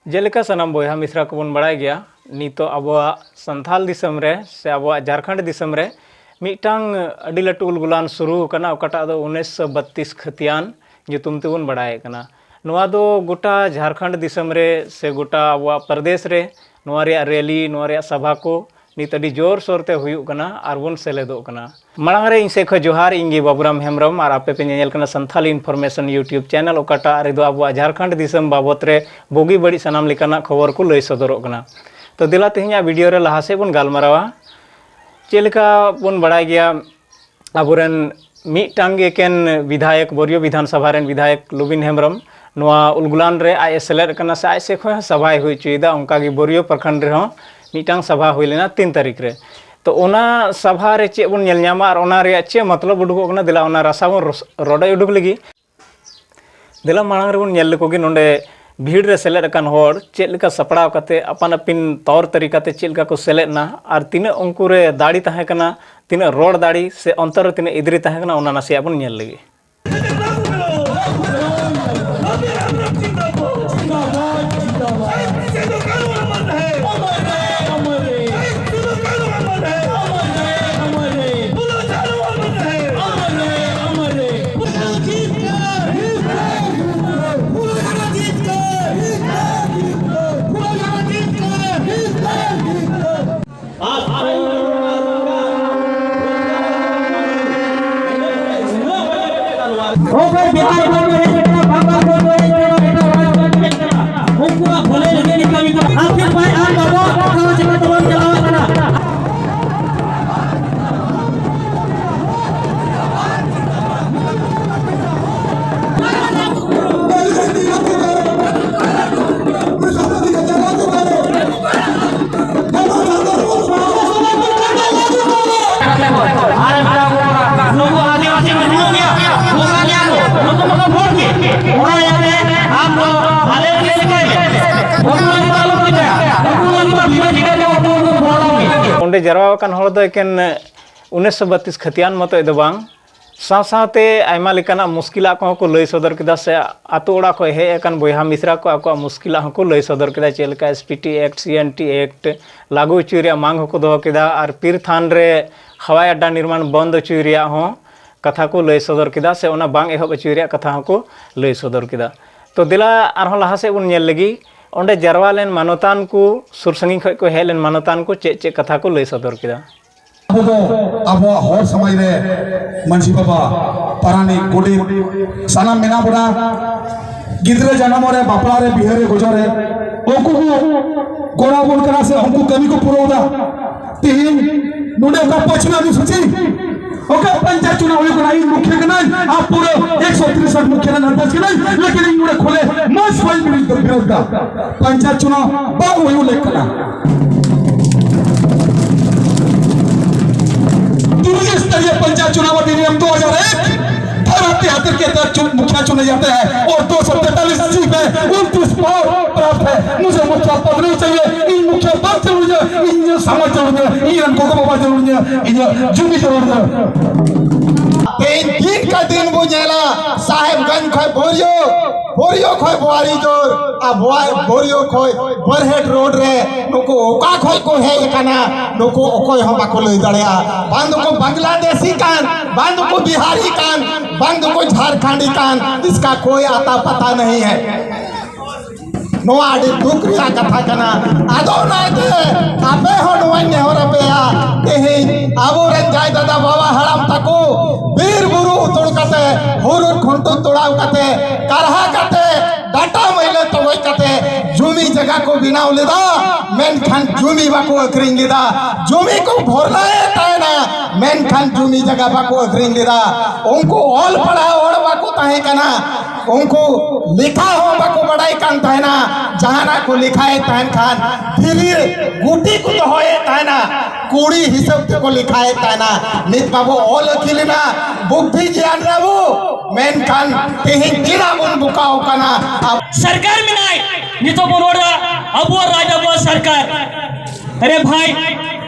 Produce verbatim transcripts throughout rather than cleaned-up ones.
ᱡᱮᱞᱮᱠᱟ ᱥᱟᱱᱟᱢ ᱵᱚᱭᱦᱟ ᱢᱤᱥᱨᱟ ᱠᱚᱵᱚᱱ ᱵᱟᱲᱟᱭ ᱜᱮᱭᱟ, ᱱᱤᱛᱚᱜ ᱟᱵᱚᱣᱟᱜ ᱥᱟᱱᱛᱷᱟᱞ ᱫᱤᱥᱚᱢ ᱨᱮ ᱥᱮ ᱟᱵᱚᱣᱟᱜ ᱡᱷᱟᱲᱠᱷᱚᱸᱰ ᱫᱤᱥᱚᱢ ᱨᱮ ᱢᱤᱫᱴᱟᱝ ᱟᱹᱰᱤ ᱞᱟᱹᱴᱩ ᱩᱞᱜᱩᱞᱟᱱ ᱥᱩᱨᱩ ᱟᱠᱟᱱᱟ, ᱚᱠᱟᱴᱟᱜ ᱫᱚ ᱩᱱᱤᱥᱥᱚ ᱵᱟᱛᱤᱥ ᱠᱷᱟᱹᱛᱤᱭᱟᱱ ᱧᱩᱛᱩᱢ ᱛᱮᱵᱚᱱ ᱵᱟᱲᱟᱭᱮ ᱠᱟᱱᱟ᱾ ᱱᱚᱣᱟ ᱫᱚ ᱜᱚᱴᱟ ᱡᱷᱟᱲᱠᱷᱚᱸᱰ ᱫᱤᱥᱚᱢ ᱨᱮ ᱥᱮ ᱜᱚᱴᱟ ᱟᱵᱚᱣᱟᱜ ᱯᱨᱚᱫᱮᱥ ᱨᱮ ᱱᱚᱣᱟ ᱨᱮᱭᱟᱜ ᱨᱮᱞᱤ, ᱱᱚᱣᱟ ᱨᱮᱭᱟᱜ ᱥᱟᱵᱷᱟ ᱠᱚ ᱱᱤᱛ ᱟᱹᱰᱤ ᱡᱳᱨ ᱥᱳᱨ ᱛᱮ ᱦᱩᱭᱩᱜ ᱠᱟᱱᱟ ᱟᱨ ᱵᱚᱱ ᱥᱮᱞᱮᱫᱚᱜ ᱠᱟᱱᱟ᱾ ᱢᱟᱲᱟᱝ ᱨᱮ ᱤᱧ ᱥᱮᱫ ᱠᱷᱚᱱ ᱡᱚᱦᱟᱨ, ᱤᱧ ᱜᱮ ᱵᱟᱵᱩᱨᱟᱢ ᱦᱮᱢᱵᱨᱚᱢ ᱟᱨ ᱟᱯᱮ ᱯᱮ ᱧᱮᱧᱮᱞ ᱠᱟᱱᱟ ᱥᱟᱱᱛᱷᱟᱞᱤ ᱤᱱᱯᱷᱚᱨᱢᱮᱥᱚᱱ YouTube ᱪᱮᱱᱮᱞ, ᱚᱠᱟᱴᱟᱜ ᱨᱮᱫᱚ ᱟᱵᱚᱣᱟᱜ ᱡᱷᱟᱲᱠᱷᱚᱸᱰ ᱫᱤᱥᱚᱢ ᱵᱟᱵᱚᱛ ᱨᱮ ᱵᱩᱜᱤ ᱵᱟᱹᱲᱤᱡ ᱥᱟᱱᱟᱢ ᱞᱮᱠᱟᱱᱟᱜ ᱠᱷᱚᱵᱚᱨ ᱠᱚ ᱞᱟᱹᱭ ᱥᱚᱫᱚᱨᱚᱜ ᱠᱟᱱᱟ᱾ ᱛᱚ ᱫᱮᱞᱟ ᱛᱮᱦᱮᱧᱟᱜ ᱵᱷᱤᱰᱤᱭᱳ ᱨᱮ ᱞᱟᱦᱟ ᱥᱮᱫ ᱵᱚᱱ ᱜᱟᱞᱢᱟᱨᱟᱣᱟ᱾ ᱪᱮᱫ ᱞᱮᱠᱟ ᱵᱚᱱ ᱵᱟᱲᱟᱭ ᱜᱮᱭᱟ, ᱟᱵᱚᱨᱮᱱ ᱢᱤᱫᱴᱟᱝ ᱜᱮ ᱮᱠᱮᱱ ᱵᱤᱫᱷᱟᱭᱚᱠ, ᱵᱚᱨᱤᱭᱚ ᱵᱤᱫᱷᱟᱱ ᱥᱚᱵᱷᱟ ᱨᱮᱱ ᱵᱤᱫᱷᱟᱭᱚᱠ ᱞᱩᱵᱤᱱ ᱦᱮᱢᱵᱨᱚᱢ ᱱᱚᱣᱟ ᱩᱞᱜᱩᱞᱟᱱ ᱨᱮ ᱟᱡ ᱮ ᱥᱮᱞᱮᱫ ᱟᱠᱟᱱᱟ ᱥᱮ ᱟᱡ ᱥᱮᱫ ᱠᱷᱚᱱ ᱦᱚᱸ ᱥᱚᱵᱷᱟᱭ ᱦᱩᱭ ᱦᱚᱪᱚᱭᱮᱫᱟ᱾ ᱚᱱᱠᱟ ᱜᱮ ᱵᱚᱨᱤᱭᱚ ᱯᱨᱚᱠᱷᱚᱸᱰ ᱨᱮᱦᱚᱸ ᱢᱤᱫᱴᱟᱝ ᱥᱚᱵᱷᱟ ᱦᱩᱭ ᱞᱮᱱᱟ ᱛᱤᱱ ᱛᱟᱹᱨᱤᱠᱷ ᱨᱮ᱾ ᱛᱚ ᱚᱱᱟ ᱥᱚᱵᱷᱟ ᱨᱮ ᱪᱮᱫ ᱵᱚᱱ ᱧᱮᱞ ᱧᱟᱢᱟ ᱟᱨ ᱚᱱᱟ ᱨᱮᱭᱟᱜ ᱪᱮᱫ ᱢᱚᱛᱞᱚᱵ ᱩᱰᱩᱠᱚᱜ ᱠᱟᱱᱟ, ᱫᱮᱞᱟ ᱚᱱᱟ ᱨᱟᱥᱟ ᱵᱚᱱ ᱨᱚᱥ-, ᱨᱚᱰᱚᱡ ᱩᱰᱩᱠ ᱞᱟᱹᱜᱤᱫ᱾ ᱫᱮᱞᱟ ᱢᱟᱲᱟᱝ ᱨᱮᱵᱚᱱ ᱧᱮᱞ ᱞᱮᱠᱚ ᱜᱮ ᱱᱚᱰᱮ ᱵᱷᱤᱲ ᱨᱮ ᱥᱮᱞᱮᱫ ᱟᱠᱟᱱ ᱦᱚᱲ ᱪᱮᱫ ᱞᱮᱠᱟ ᱥᱟᱯᱲᱟᱣ ᱠᱟᱛᱮ ᱟᱯᱟᱱ ᱟᱹᱯᱤᱱ ᱛᱚᱨ ᱛᱟᱹᱨᱤᱠᱟ ᱛᱮ ᱪᱮᱫ ᱞᱮᱠᱟ ᱠᱚ ᱥᱮᱞᱮᱫ ᱮᱱᱟ ᱟᱨ ᱛᱤᱱᱟᱹᱜ ᱩᱱᱠᱩ ᱨᱮ ᱫᱟᱲᱮ ᱛᱟᱦᱮᱸ ᱠᱟᱱᱟ, ᱛᱤᱱᱟᱹᱜ ᱨᱚᱲ ᱫᱟᱲᱮ ᱥᱮ ᱚᱱᱛᱚᱨ ᱨᱮ ᱛᱤᱱᱟᱹᱜ ᱤᱫᱽᱨᱤ ᱛᱟᱦᱮᱸ ᱠᱟᱱᱟ, ᱚᱱᱟ ᱱᱟᱥᱮᱭᱟᱜ ᱵᱚᱱ ᱧᱮᱞ ᱞᱮᱜᱮ᱾ ᱚᱠᱚᱭ ᱵᱮᱠᱟᱨ ᱠᱚ ᱠᱚ ᱦᱮᱡ ᱠᱟᱱᱟ, ᱵᱟᱝᱜᱟᱞ ᱠᱚ ᱠᱚ ᱦᱮᱡ ᱠᱟᱱᱟ, ᱮᱴᱟᱜ ᱨᱟᱡᱽ ᱠᱷᱚᱱ ᱠᱚ ᱦᱮᱡ ᱠᱟᱱᱟ, ᱩᱱᱠᱩᱣᱟᱜ ᱵᱷᱟᱹᱞᱟᱹᱭ ᱞᱟᱹᱜᱤᱫ ᱠᱟᱹᱢᱤ ᱠᱟᱱᱟ᱾ ᱟᱥᱤᱯ ᱵᱷᱟᱭ ᱟᱨ ᱵᱟᱵᱟ ᱚᱠᱟ ᱪᱤᱠᱟᱹ ᱛᱮᱵᱚᱱ ᱪᱟᱞᱟᱣ ᱠᱟᱱᱟ? ᱟᱨ ᱱᱩᱠᱩ ᱟᱹᱫᱤᱵᱟᱹᱥᱤ ᱠᱚ ᱦᱤᱡᱩᱜ ᱜᱮᱭᱟ, ᱵᱚᱸᱜᱟ ᱜᱮᱭᱟ ᱠᱚ, ᱱᱩᱠᱩ ᱢᱟᱠᱚ ᱵᱷᱳᱴ ᱜᱮ᱾ ᱚᱱᱟ ᱤᱭᱟᱹᱛᱮ ᱟᱢ ᱫᱚ ᱵᱷᱟᱞᱮ ᱜᱮ ᱞᱟᱹᱭ ᱢᱮ᱾ ᱩᱱᱠᱩ ᱞᱟᱹᱜᱤᱫ ᱫᱚ ᱟᱞᱚᱢ ᱪᱤᱠᱟᱹᱭᱟ᱾ ᱩᱱᱠᱩ ᱞᱟᱹᱜᱤᱫ ᱫᱚ ᱵᱤᱱᱟᱹ ᱴᱤᱠᱤᱴ ᱛᱮ ᱩᱱᱠᱩ ᱞᱟᱹᱜᱤᱫ ᱫᱚ ᱵᱷᱳᱴ ᱟᱢ ᱜᱮ᱾ ᱚᱸᱰᱮ ᱡᱟᱨᱣᱟ ᱟᱠᱟᱱ ᱦᱚᱲ ᱫᱚ ᱮᱠᱮᱱ ᱩᱱᱤᱥᱥᱚ ᱵᱟᱛᱤᱥ ᱠᱷᱟᱹᱛᱤᱭᱟᱱ ᱢᱚᱛᱚᱡ ᱫᱚ ᱵᱟᱝ, ᱥᱟᱶ ᱥᱟᱶᱛᱮ ᱟᱭᱢᱟ ᱞᱮᱠᱟᱱᱟᱜ ᱢᱩᱥᱠᱤᱞᱟᱜ ᱠᱚᱦᱚᱸ ᱠᱚ ᱞᱟᱹᱭ ᱥᱚᱫᱚᱨ ᱠᱮᱫᱟ, ᱥᱮ ᱟᱛᱳ ᱚᱲᱟᱜ ᱠᱷᱚᱱ ᱦᱮᱡ ᱟᱠᱟᱱ ᱵᱚᱭᱦᱟ ᱢᱤᱥᱨᱟ ᱠᱚ ᱟᱠᱚᱣᱟᱜ ᱢᱩᱥᱠᱤᱞᱟᱜ ᱦᱚᱸᱠᱚ ᱞᱟᱹᱭ ᱥᱚᱫᱚᱨ ᱠᱮᱫᱟ, ᱪᱮᱫ ᱞᱮᱠᱟ S P T Act, C N T Act ᱞᱟᱹᱜᱩ ᱦᱚᱪᱚᱭ ᱨᱮᱭᱟᱜ ᱢᱟᱝ ᱦᱚᱸᱠᱚ ᱫᱚᱦᱚ ᱠᱮᱫᱟ, ᱟᱨ ᱯᱤᱨ ᱛᱷᱟᱱ ᱨᱮ ᱦᱟᱣᱟᱭ ᱟᱰᱰᱟ ᱱᱤᱨᱢᱟᱬ ᱵᱚᱱᱫ ᱦᱚᱪᱚᱭ ᱨᱮᱭᱟᱜ ᱦᱚᱸ ᱠᱟᱛᱷᱟ ᱠᱚ ᱞᱟᱹᱭ ᱥᱚᱫᱚᱨ ᱠᱮᱫᱟ, ᱥᱮ ᱚᱱᱟ ᱵᱟᱝ ᱮᱦᱚᱵ ᱦᱚᱪᱚᱭ ᱨᱮᱭᱟᱜ ᱠᱟᱛᱷᱟ ᱦᱚᱸᱠᱚ ᱞᱟᱹᱭ ᱥᱚᱫᱚᱨ ᱠᱮᱫᱟ᱾ ᱛᱚ ᱫᱮᱞᱟ ᱟᱨᱦᱚᱸ ᱞᱟᱦᱟ ᱥᱮᱫ ᱵᱚᱱ ᱧᱮᱞ ᱞᱮᱜᱮ, ᱚᱸᱰᱮ ᱡᱟᱨᱣᱟ ᱞᱮᱱ ᱢᱟᱱᱚᱛᱟᱱ ᱠᱚ, ᱥᱩᱨ ᱥᱟᱺᱜᱤᱧ ᱠᱷᱚᱱ ᱠᱚ ᱦᱮᱡ ᱞᱮᱱ ᱢᱟᱱᱚᱛᱟᱱ ᱠᱚ ᱪᱮᱫ ᱪᱮᱫ ᱠᱟᱛᱷᱟ ᱠᱚ ᱞᱟᱹᱭ ᱥᱚᱫᱚᱨ ᱠᱮᱫᱟ᱾ ᱟᱵᱚ ᱫᱚ ᱟᱵᱚᱣᱟᱜ ᱦᱚᱲ ᱥᱚᱢᱟᱡᱽ ᱨᱮ ᱢᱟᱹᱡᱷᱤ ᱵᱟᱵᱟ, ᱯᱟᱨᱟᱱᱤᱠ, ᱜᱚᱰᱮᱛ ᱥᱟᱱᱟᱢ ᱢᱮᱱᱟᱜ ᱵᱚᱱᱟ᱾ ᱜᱤᱫᱽᱨᱟᱹ ᱡᱟᱱᱟᱢ ᱨᱮ, ᱵᱟᱯᱞᱟ ᱨᱮ, ᱵᱤᱦᱟᱹ ᱨᱮ, ᱜᱚᱡᱚᱜ ᱨᱮ ᱩᱱᱠᱩ ᱠᱚ ᱜᱚᱲᱚ ᱟᱵᱚᱱ ᱠᱟᱱᱟ, ᱥᱮ ᱩᱱᱠᱩ ᱠᱟᱹᱢᱤ ᱠᱚ ᱯᱩᱨᱟᱹᱣ ᱮᱫᱟ᱾ ᱛᱮᱦᱮᱧ ᱱᱚᱰᱮ ᱚᱠᱟ ᱯᱟᱸᱪ ᱚᱱᱩᱥᱩᱪᱤ, ᱚᱠᱟ ᱯᱚᱧᱪᱟᱭᱮᱛ ᱪᱩᱱᱟᱣ ᱦᱩᱭᱩᱜ ᱠᱟᱱᱟ, ᱤᱧ ᱢᱩᱠᱷᱤᱭᱟᱹ ᱠᱟᱹᱱᱟᱹᱧ, ᱟᱨ ᱯᱩᱨᱟᱹ ᱮᱠᱥᱚ ᱛᱤᱨᱤᱥ ᱦᱚᱲ ᱢᱩᱠᱷᱤᱭᱟᱹ ᱨᱮᱱ ᱟᱱᱫᱟᱡ ᱠᱟᱹᱱᱟᱹᱧ, ᱞᱮᱠᱤᱱ ᱤᱧ ᱱᱚᱰᱮ ᱠᱷᱚᱱᱮ ᱢᱚᱡᱽ ᱵᱟᱹᱧ ᱵᱤᱨᱳᱫ ᱫᱟ᱾ ᱯᱚᱧᱪᱟᱭᱮᱛ ᱪᱩᱱᱟᱣ ᱵᱟᱝ ᱦᱩᱭᱩᱜ ᱞᱮᱠ ᱠᱟᱱᱟ᱾ ᱛᱤᱨᱤᱥ ᱛᱟᱹᱨᱤᱠᱷ ᱯᱚᱧᱪᱟᱭᱮᱛ ᱪᱩᱱᱟᱣ अधिनियम दो हज़ार एक, धर्म के आधार के तहत चुन-, मुखिया चुने जाते हैं और दो सौ तैंतालीस सीट में उनतीस पावर प्राप्त है। मुझे मुखिया पद नहीं चाहिए, इन मुखिया पद से मुझे, इन समाज जरूर है, इन को बाबा जरूर है, इन जुमी जरूर है। ᱛᱮᱦᱮᱧ ᱫᱤᱱ ᱠᱟ ᱫᱤᱱ ᱵᱚ ᱧᱮᱞᱟ, ᱥᱟᱦᱮᱵᱽᱜᱚᱸᱡᱽ ᱠᱷᱚᱱ ᱵᱳᱨᱤᱭᱳ, ᱵᱳᱨᱤᱭᱳ ᱠᱷᱚᱱ ᱵᱳᱣᱟᱨᱤ ᱡᱳᱨ, ᱟᱨ ᱵᱳᱣᱟ-, ᱵᱳᱨᱤᱭᱳ ᱠᱷᱚᱱ ᱵᱚᱨᱦᱮᱴ ᱨᱳᱰ ᱨᱮ ᱱᱩᱠᱩ ᱚᱠᱟ ᱠᱷᱚᱱ ᱠᱚ ᱦᱮᱡ ᱟᱠᱟᱱᱟ, ᱱᱩᱠᱩ ᱚᱠᱚᱭ ᱦᱚᱸ ᱵᱟᱠᱚ ᱞᱟᱹᱭ ᱫᱟᱲᱮᱭᱟᱜᱼᱟ᱾ ᱵᱟᱝ ᱫᱚᱠᱚ ᱵᱟᱝᱞᱟᱫᱮᱥᱤ ᱠᱟᱱ, ᱵᱟᱝ ᱫᱚᱠᱚ ᱵᱤᱦᱟᱨᱤ ᱠᱟᱱ, ᱵᱟᱝ ᱫᱚᱠᱚ ᱡᱷᱟᱨᱠᱷᱚᱸᱰᱤ ᱠᱟᱱ, ᱤᱥᱠᱟ ᱠᱳᱭ ᱟᱛᱟ ᱯᱟᱛᱟ ᱱᱟᱦᱤ ᱦᱟᱭ᱾ ᱱᱚᱣᱟ ᱟᱹᱰᱤ ᱫᱩᱠ ᱨᱮᱭᱟᱜ ᱠᱟᱛᱷᱟ ᱠᱟᱱᱟ᱾ ᱟᱫᱚ ᱚᱱᱟᱛᱮ ᱟᱯᱮ ᱦᱚᱸ ᱱᱚᱣᱟᱧ ᱱᱮᱦᱚᱨ ᱟᱯᱮᱭᱟ, ᱛᱮᱦᱮᱧ ᱟᱵᱚᱨᱮᱱ ᱡᱟᱭ ᱫᱟᱫᱟ ᱵᱟᱵᱟ ᱦᱟᱲᱟᱢ ᱛᱟᱠᱚ ᱵᱤᱨ ᱵᱩᱨᱩ ᱩᱛᱩᱲ ᱠᱟᱛᱮ, ᱦᱩᱨᱩᱨ ᱠᱷᱩᱱᱴᱩ ᱛᱚᱲᱟᱣ ᱠᱟᱛᱮ, ᱠᱟᱨᱦᱟ ᱠᱟᱛᱮ, ᱰᱟᱴᱟ ᱢᱟᱹᱭᱞᱟᱹ ᱛᱚᱜᱚᱡ ᱠᱟᱛᱮ ᱡᱩᱢᱤ ᱡᱟᱭᱜᱟ ᱠᱚ ᱵᱮᱱᱟᱣ ᱞᱮᱫᱟ, ᱢᱮᱱᱠᱷᱟᱱ ᱡᱩᱢᱤ ᱵᱟᱠᱚ ᱟᱹᱠᱷᱨᱤᱧ ᱞᱮᱫᱟ᱾ ᱡᱩᱢᱤ ᱠᱚ ᱵᱷᱚᱨᱱᱟᱭᱮᱫ ᱛᱟᱦᱮᱱᱟ, ᱢᱮᱱᱠᱷᱟᱱ ᱡᱩᱢᱤ ᱡᱟᱭᱜᱟ ᱵᱟᱠᱚ ᱟᱹᱠᱷᱨᱤᱧ ᱞᱮᱫᱟ᱾ ᱩᱱᱠᱩ ᱚᱞ ᱯᱟᱲᱦᱟᱣ ᱦᱚᱲ ᱵᱟᱠᱚ ᱛᱟᱦᱮᱸ ᱠᱟᱱᱟ, ᱩᱱᱠᱩ ᱞᱮᱠᱷᱟ ᱦᱚᱸ ᱵᱟᱠᱚ ᱵᱟᱰᱟᱭ ᱠᱟᱱ ᱛᱟᱦᱮᱱᱟ᱾ ᱡᱟᱦᱟᱱᱟᱜ ᱠᱚ ᱞᱮᱠᱷᱟᱭᱮᱫ ᱛᱟᱦᱮᱱ ᱠᱷᱟᱱ ᱫᱷᱤᱨᱤ ᱜᱩᱴᱤ ᱠᱚ ᱫᱚᱦᱚᱭᱮᱫ ᱛᱟᱦᱮᱱᱟ, ᱠᱩᱲᱤ ᱦᱤᱥᱟᱹᱵ ᱛᱮᱠᱚ ᱞᱮᱠᱷᱟᱭᱮᱫ ᱛᱟᱦᱮᱱᱟ᱾ ᱱᱤᱛ ᱢᱟᱵᱚ ᱚᱞ ᱟᱹᱠᱤᱞ ᱮᱱᱟ, ᱵᱩᱫᱽᱫᱷᱤ ᱜᱮᱭᱟᱱ ᱨᱮᱵᱚ, ᱢᱮᱱᱠᱷᱟᱱ ᱛᱮᱦᱮᱧ ᱪᱮᱫᱟᱜ ᱵᱚᱱ ᱵᱚᱠᱟᱣ ᱠᱟᱱᱟ? ᱟᱵ- ᱥᱚᱨᱠᱟᱨ ᱢᱮᱱᱟᱭ, ᱱᱤᱛᱚᱜ ᱵᱚᱱ ᱨᱚᱲ ᱮᱫᱟ ᱟᱵᱚᱣᱟᱜ ᱨᱟᱡᱽ, ᱟᱵᱚᱣᱟᱜ ᱥᱚᱨᱠᱟᱨ᱾ ᱟᱨᱮ ᱵᱷᱟᱭ,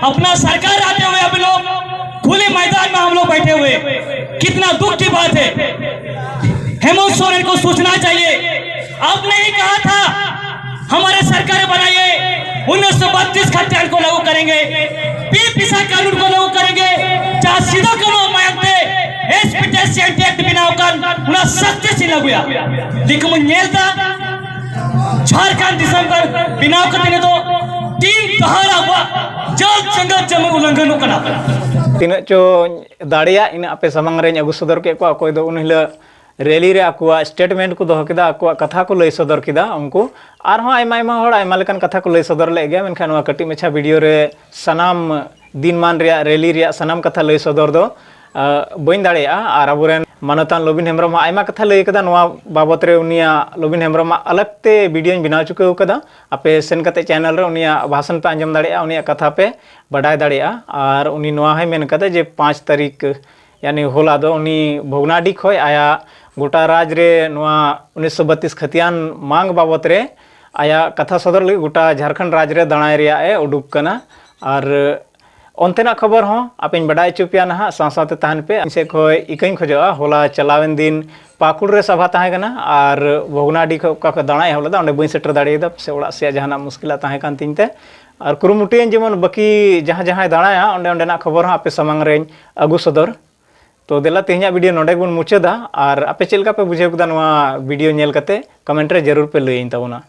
ᱟᱯᱱᱟ ᱥᱚᱨᱠᱟᱨ ᱟᱛᱮ ᱦᱩᱭ ᱟᱯᱮ ᱞᱳᱜ खुले मैदान में हम लोग बैठे हुए। कितना दुख की बात है। हेमंत सोरेन को सोचना चाहिए। आपने ही कहा था हमारे सरकार बनाइए, उन्नीस सौ बत्तीस खतियान को लागू करेंगे, पी पिसा कानून को लागू करेंगे, ᱡᱟᱦᱟᱸ ᱥᱤᱫᱩ ᱠᱟᱹᱱᱦᱩ ᱢᱟᱭᱟᱢ ᱛᱮ S P T S C N T act ᱵᱮᱱᱟᱣ ᱟᱠᱟᱱ, ᱚᱱᱟ ᱥᱟᱠᱛᱤ ᱥᱤᱞ ᱟᱹᱜᱩᱭᱟ᱾ ᱞᱮᱠᱤᱱ ᱵᱚᱱ ᱧᱮᱞ ᱮᱫᱟ, ᱡᱷᱟᱲᱠᱷᱚᱸᱰ ᱫᱤᱥᱚᱢ ᱨᱮ ᱵᱮᱱᱟᱣ ᱠᱟᱛᱮ ᱱᱤᱛᱚᱜ ᱛᱤᱱ ᱫᱷᱟᱣ ᱟᱵᱚᱣᱟᱜ ᱡᱚᱞ ᱡᱚᱝᱜᱚᱞ ᱡᱚᱢᱤᱱ ᱩᱞᱞᱚᱝᱜᱷᱚᱱᱚᱜ ᱠᱟᱱᱟ᱾ ᱛᱤᱱᱟᱹᱜ ᱪᱚ ᱫᱟᱲᱮᱭᱟᱜ, ᱤᱱᱟᱹᱜ ᱟᱯᱮ ᱥᱟᱢᱟᱝ ᱨᱮᱧ ᱟᱹᱜᱩ ᱥᱚᱫᱚᱨ ᱠᱮᱫ ᱠᱚᱣᱟ᱾ ᱚᱠᱚᱭ ᱫᱚ ᱩᱱ ᱦᱤᱞᱳᱜ ᱨᱮᱞᱤ ᱨᱮ ᱟᱠᱚᱣᱟᱜ ᱥᱴᱮᱴᱢᱮᱱᱴ ᱠᱚ ᱫᱚᱦᱚ ᱠᱮᱫᱟ, ᱟᱠᱚᱣᱟᱜ ᱠᱟᱛᱷᱟ ᱠᱚ ᱞᱟᱹᱭ ᱥᱚᱫᱚᱨ ᱠᱮᱫᱟ᱾ ᱩᱱᱠᱩ ᱟᱨᱦᱚᱸ ᱟᱭᱢᱟ ᱟᱭᱢᱟ ᱦᱚᱲ ᱟᱭᱢᱟ ᱞᱮᱠᱟᱱ ᱠᱟᱛᱷᱟ ᱠᱚ ᱞᱟᱹᱭ ᱥᱚᱫᱚᱨ ᱞᱮᱫ ᱜᱮᱭᱟ, ᱢᱮᱱᱠᱷᱟᱱ ᱱᱚᱣᱟ ᱠᱟᱹᱴᱤᱡ ᱢᱟᱪᱷᱟ ᱵᱷᱤᱰᱤᱭᱳ ᱨᱮ ᱥᱟᱱᱟᱢ ᱫᱤᱱᱢᱟᱱ ᱨᱮᱭᱟᱜ ᱨᱮᱞᱤ ᱨᱮᱭᱟᱜ ᱥᱟᱱᱟᱢ ᱠᱟᱛᱷᱟ ᱞᱟᱹᱭ ᱥᱚᱫᱚᱨ ᱫᱚ, ᱟ, ᱵᱟᱹᱧ ᱫᱟᱲᱮᱭᱟᱜᱼᱟ᱾ ᱟᱨ ᱟᱵᱚᱨᱮᱱ ᱢᱟᱱᱚᱛᱟᱱ ᱞᱚᱵᱤᱱ ᱦᱮᱢᱵᱨᱚᱢ ᱦᱚᱸ ᱟᱭᱢᱟ ᱠᱟᱛᱷᱟ ᱞᱟᱹᱭ ᱠᱟᱫᱟ᱾ ᱱᱚᱣᱟ ᱵᱟᱵᱚᱛ ᱨᱮ ᱩᱱᱤᱭᱟᱜ, ᱞᱚᱵᱤᱱ ᱦᱮᱢᱵᱨᱚᱢᱟᱜ ᱟᱞᱟᱜᱽ ᱛᱮ ᱵᱷᱤᱰᱤᱭᱳᱧ ᱵᱮᱱᱟᱣ ᱪᱩᱠᱟᱹᱣ ᱠᱟᱫᱟ᱾ ᱟᱯᱮ ᱥᱮᱱ ᱠᱟᱛᱮ ᱪᱮᱱᱮᱞ ᱨᱮ ᱩᱱᱤᱭᱟᱜ ᱵᱷᱟᱥᱚᱱ ᱯᱮ ᱟᱸᱡᱚᱢ ᱫᱟᱲᱮᱭᱟᱜᱼᱟ, ᱩᱱᱤᱭᱟᱜ ᱠᱟᱛᱷᱟ ᱯᱮ ᱵᱟᱰᱟᱭ ᱫᱟᱲᱮᱭᱟᱜᱼᱟ᱾ ᱟᱨ ᱩᱱᱤ ᱱᱚᱣᱟ ᱦᱚᱸᱭ ᱢᱮᱱ ᱠᱟᱫᱟ ᱡᱮ ᱯᱟᱸᱪ ᱛᱟᱹᱨᱤᱠᱷ, ᱭᱟᱱᱤ ᱦᱚᱞᱟ ᱫᱚ ᱩᱱᱤ ᱵᱷᱚᱜᱽᱱᱟᱰᱤ ᱠᱷᱚᱱ ᱟᱭᱟᱜ ᱜᱚᱴᱟ ᱨᱟᱡᱽ ᱨᱮ ᱱᱚᱣᱟ ᱩᱱᱤᱥᱥᱚ ᱵᱟᱛᱤᱥ ᱠᱷᱟᱹᱛᱤᱭᱟᱱ ᱢᱟᱝ ᱵᱟᱵᱚᱛ ᱨᱮ ᱟᱭᱟᱜ ᱠᱟᱛᱷᱟ ᱥᱚᱫᱚᱨ ᱞᱟᱹᱜᱤᱫ ᱜᱚᱴᱟ ᱡᱷᱟᱲᱠᱷᱚᱸᱰ ᱨᱟᱡᱽ ᱨᱮ ᱫᱟᱬᱟᱭ ᱨᱮᱭᱟᱜ ᱮ ᱩᱰᱩᱠ ᱠᱟᱱᱟ᱾ ᱟᱨ ᱚᱱᱛᱮᱱᱟᱜ ᱠᱷᱚᱵᱚᱨ ᱦᱚᱸ ᱟᱯᱮᱧ ᱵᱟᱰᱟᱭ ᱦᱚᱪᱚ ᱯᱮᱭᱟ ᱱᱟᱦᱟᱜ, ᱥᱟᱶ ᱥᱟᱶᱛᱮ ᱛᱟᱦᱮᱱ ᱯᱮ᱾ ᱤᱧ ᱥᱮᱫ ᱠᱷᱚᱱ ᱤᱠᱟᱹᱧ ᱠᱷᱚᱡᱚᱜᱼᱟ, ᱦᱚᱞᱟ ᱪᱟᱞᱟᱣᱮᱱ ᱫᱤᱱ ᱯᱟᱹᱠᱩᱲ ᱨᱮ ᱥᱟᱵᱷᱟ ᱛᱟᱦᱮᱸ ᱠᱟᱱᱟ, ᱟᱨ ᱵᱷᱚᱜᱽᱱᱟᱰᱤ ᱠᱷᱚᱱ ᱚᱠᱟ ᱠᱷᱚᱱ ᱫᱟᱬᱟᱭ ᱮᱦᱚᱵ ᱞᱮᱫᱟ, ᱚᱸᱰᱮ ᱵᱟᱹᱧ ᱥᱮᱴᱮᱨ ᱫᱟᱲᱮᱭᱟᱫᱟ, ᱥᱮ ᱚᱲᱟᱜ ᱥᱮᱭᱟᱜ ᱡᱟᱦᱟᱱᱟᱜ ᱢᱩᱥᱠᱤᱞᱟᱜ ᱛᱟᱦᱮᱸ ᱠᱟᱱ ᱛᱤᱧ ᱛᱮ᱾ ᱟᱨ ᱠᱩᱨᱩᱢᱩᱴᱩᱭᱟᱹᱧ ᱡᱮᱢᱚᱱ ᱵᱟᱹᱠᱤ ᱡᱟᱦᱟᱸ ᱡᱟᱦᱟᱸᱭ ᱫᱟᱬᱟᱭᱟ, ᱚᱸᱰᱮ ᱚᱸᱰᱮᱱᱟᱜ ᱠᱷᱚᱵᱚᱨ ᱦᱚᱸ ᱟᱯᱮ ᱥᱟᱢᱟᱝ ᱨᱮᱧ ᱟᱹᱜᱩ ᱥᱚᱫᱚᱨ᱾ ᱛᱚ ᱫᱮᱞᱟ, ᱛᱮᱦᱮᱧᱟᱜ ᱵᱷᱤᱰᱤᱭᱳ ᱱᱚᱰᱮ ᱜᱮᱵᱚᱱ ᱢᱩᱪᱟᱹᱫᱟ᱾ ᱟᱨ ᱟᱯᱮ ᱪᱮᱫ ᱞᱮᱠᱟ ᱯᱮ ᱵᱩᱡᱷᱟᱹᱣ ᱠᱮᱫᱟ ᱱᱚᱣᱟ ᱵᱷᱤᱰᱤᱭᱳ ᱧᱮᱞ ᱠᱟᱛᱮ, ᱠᱚᱢᱮᱱᱴ ᱨᱮ ᱡᱟᱹᱨᱩᱲ ᱯᱮ ᱞᱟᱹᱭᱟᱹᱧ ᱛᱟᱵᱚᱱᱟ᱾